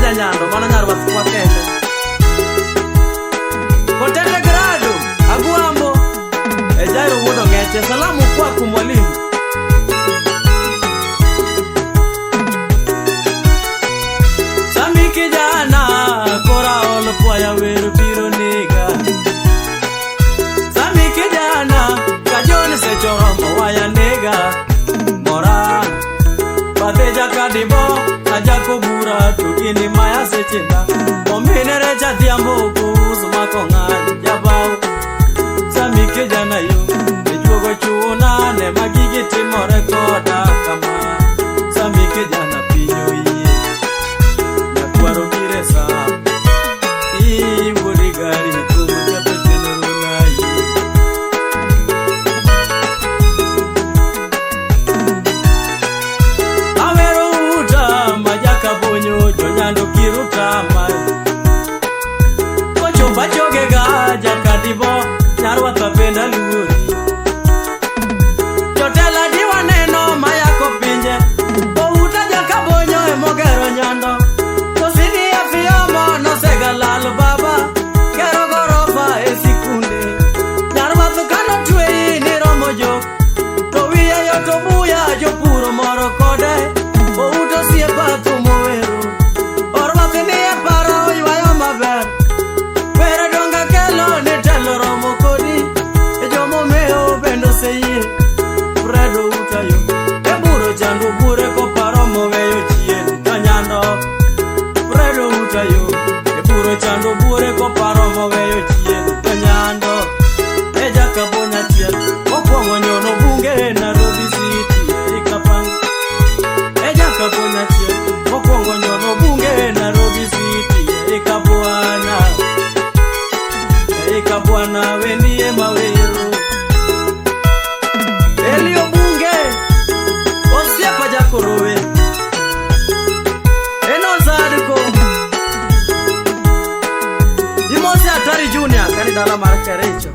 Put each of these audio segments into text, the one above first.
janyando, mano nyarwath kwa kende. Kotende grado, Agwambo. E Jairo wuod Ong'eche, salamu kwako mwalimu. Sami kijana, kora ol kwaya wer biro nega. Sami kijana, kajon sechoromo waya nega. Mora, bathe jakadibo, ajako bura to gini maya sechena. Ominere jadhiambo kuuso mako ng'any jabao. Sami kijana yo, ijuogo chuna ne magigi timore koda kama. Sami kijana piny oyie, nyakwaro gire sa. Iwuod gari kuom ketho chenro nayi. Awero uta majakabonyo jonyando kirutama. Kochopo achoge ga jakadibo nyarwatha benda luori. Jotelo adi waneno mayako pinje, Outa jakabonyo emogero nyando. To CDF yomo nosegalal baba, gero gorofa e sikunde. Nyarwath kanotweyi niromo jok, to wiye yot obuya jopuro moro kode. Outa osiepa thum owero, orwath ni e paro oywayo maber. Were donga kelo ni telo romo kodi, jomomewo bende oseyie. Fred Outa yo, e buro chando bure koparo moweyo chien kanyando. Fred Outa yo, e buro chando bure koparo moweyo chien kanyando. E jakabonya achiel, mokwongo nyono bunge Nairobi City e Kapang. E jakabonya achiel, mokwongo nyono bunge Nairobi City e Kabwana. E Kabwana wendie mawero. Elio bunge, osiepa jakorowe. Eno zadko. Imose Atari Junior, kani dala mar Kericho.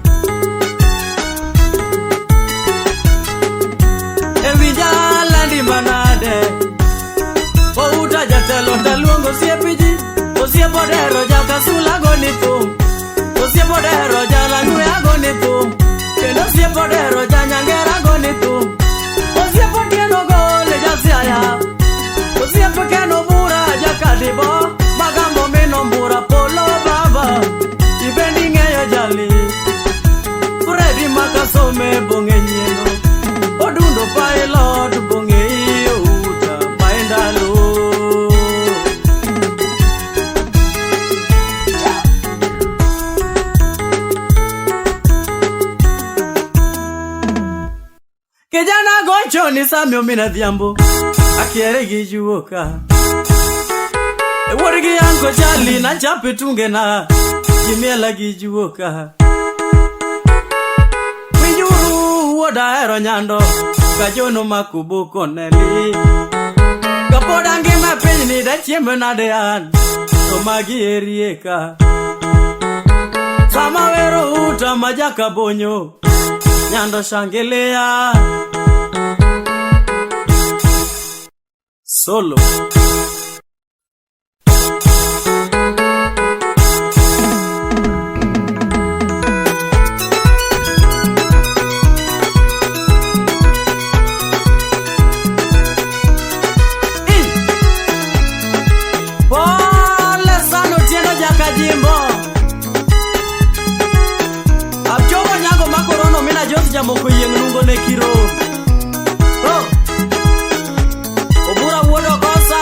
E winja landi manade. Outa jatelo taluongo osiepi ji. Osiep odero jakasula goni thum. Osiep odero jalang'we agoni thum. Kendo osiep odero janyangera goni thum. Osiep otieno gole jasiaya. Osiep keno bura jakadibo. Magambo mino mbura polo baba. Ibendi ng'eyo jali. Fredi makasome bong'e nyieno. Odundo pilot bong'e outa maendalo. Kijana gocho ni Sami omina dhiambo akiere gi juoka. E wuod gi anko Charlie na chape tunge na gimiela gi juoka. Winjuru wuod ahero nyando kajono makoboko neli. Kapod angima e pinyni dachiem nade an to magi erieka. Sama wero uta majakabonyo nyando shangilia. Solo. Pole sana Otieno Jakajimbo. Apchomo nyago ma korono mina Jos jamoko yieng' nungo ne kiro. Oh. Obura wuod Ogosa.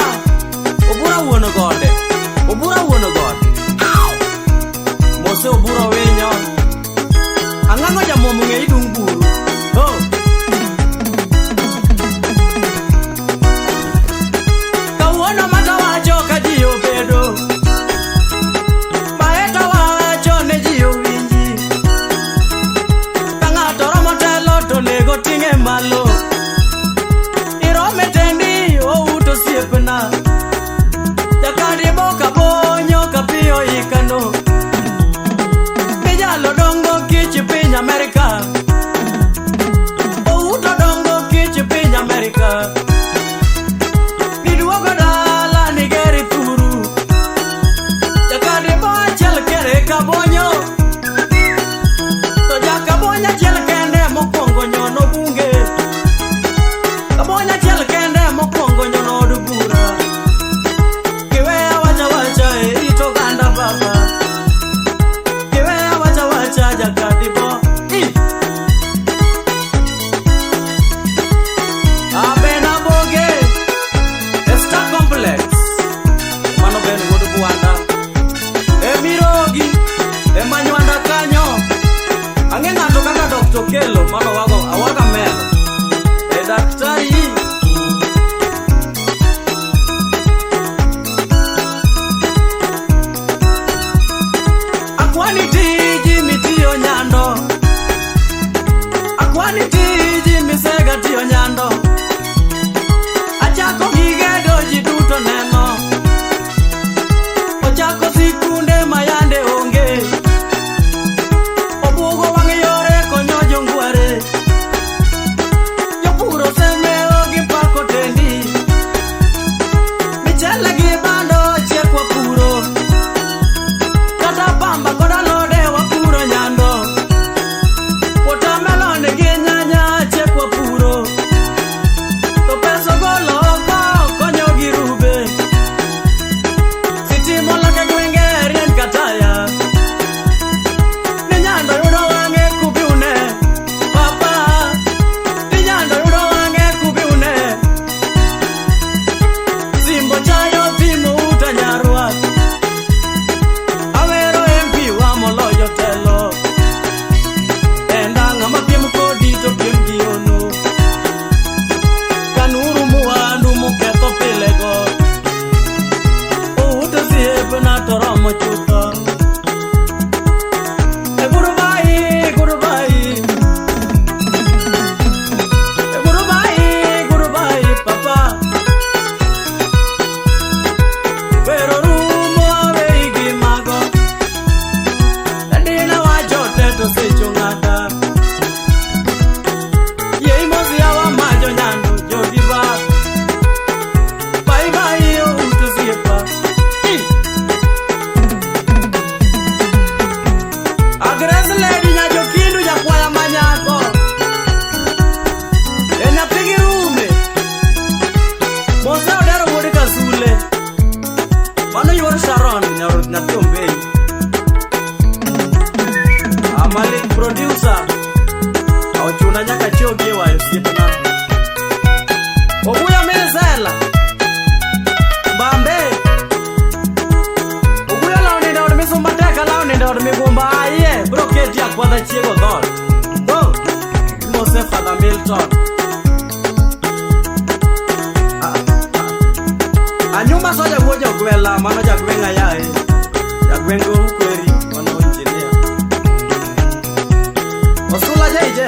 Mano yuor Sharon nyathi Ombei. Amalik producer. Ochuna nyaka chogi e wayo osiepna. Oguya Milisela. Bambe. Oguya law nindo od misumba tek alaw nindo od migumba aye. Bro keti akwadha chiego dhoot. Go. Mose Father Milton. Ah, ah. Anyuma soja wuo jogwela mano jagweng' ayae. Jagweng' go ukweri mano engineer. Osula JJ.